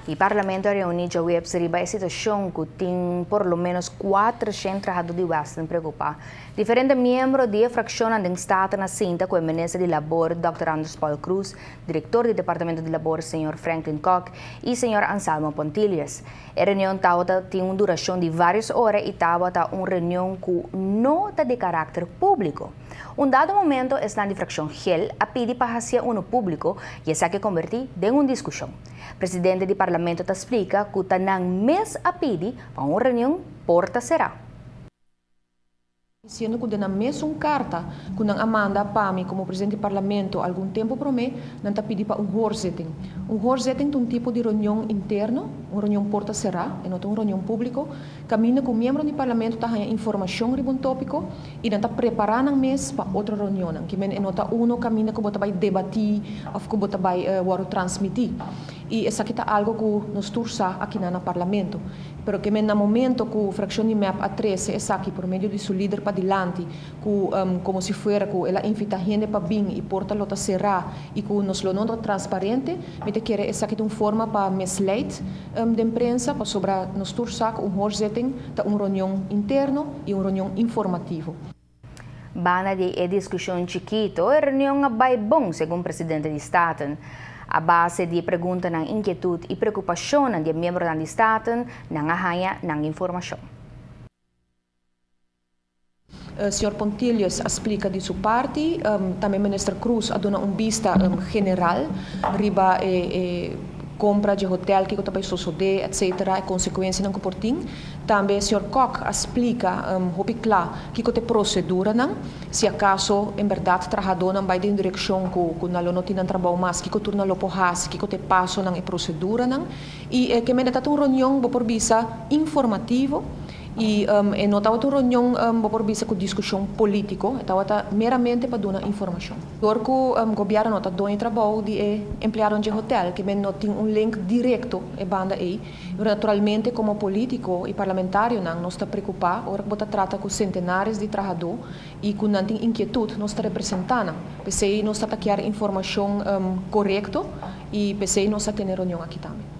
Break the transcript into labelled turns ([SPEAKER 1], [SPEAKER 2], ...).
[SPEAKER 1] E parlamento a reuni djaweps riba e situacion cu tin por lo menos 400 trahado di Westin preocupa. Diferente miembro di fraccion den Staten a sinta cu e minister di Labor, Dr. Andres Paul Croes, director di Departamento di Labor, señor Franklin Kock, y señor Anselmo Pontilius. E reunion tabata tin un duracion di varios ora y tabata un reunion cu no ta di caracter publico. Un dado momento, esnan di fraccion GEL a pidi pa haci uno publico y esaki a converti den un discusion. Presidente di parlamento ta splica cu ta nan mes a pidi pa un reunion porta cera.
[SPEAKER 2] Siendo cu den mesun carta cu nan a manda pa mi como presidente di parlamento algun tempo prome, nan ta pidi pa un hoorzitting. Un hoorzitting ta un tipo di reunion interno, un reunion porta cera, y no un reunion publico, caminda cu miembro di parlamento ta haya informacion riba un topico y nan ta prepara nan mes pa otro reunion, kiermen no ta uno caminda cu bo ta bay debati of cu bo ta bay transmiti. Y esaki ta algo cu nos tur sa aki na parlamento. Pero kiermen na momento cu fraccion di MEP a trece esaki por medio di su lider padilanti, cu como si fuera cu el a invita hende pa bin y porta lo ta cera y cu nos lo no ta transparente, mi ta kere esaki ta un forma pa misleid di prensa, pasobra nos tur sa un hoorzitting ta un reunion interno y un reunion informativo.
[SPEAKER 1] Banda di e discusion chikito, e reunion a bay bon, segun presidente di Staten. A base di pregunta nan inquietud y preocupacion di miembro di Staten, nan a haya nan informacion.
[SPEAKER 2] Señor Pontilius a splica di su parti, tambe Minister Croes a duna un bista general riba e compra di hotel cu tambe sucede, etc., e consecuencianan cu por tin. Tambe señor Kock a splica hopi cla kico ta e procedura nan, si acaso en berdad trahado nan bay den direccion cu nan no tin trabou mas, kico tur nan lo por hasi, kico ta e paso nan e procedura nan. Y kiermen ta un reunion bo por bisa informativo y no tabata un reunion bo por bisa cu discusion politico, tabata meramente pa duna informacion. Dor cu gobierno no ta doño trabou di e empleado di hotel, kiermen no tin un link directo e banda ey. Pero naturalmente como politico y parlamentario nan nos ta preocupa, ora cu trata cu centenares di trahado y cu nan tin inquietud, nos ta representando. P'esey nos ta kier informacion corecto y p'esey nos a tene reunion aki tambe.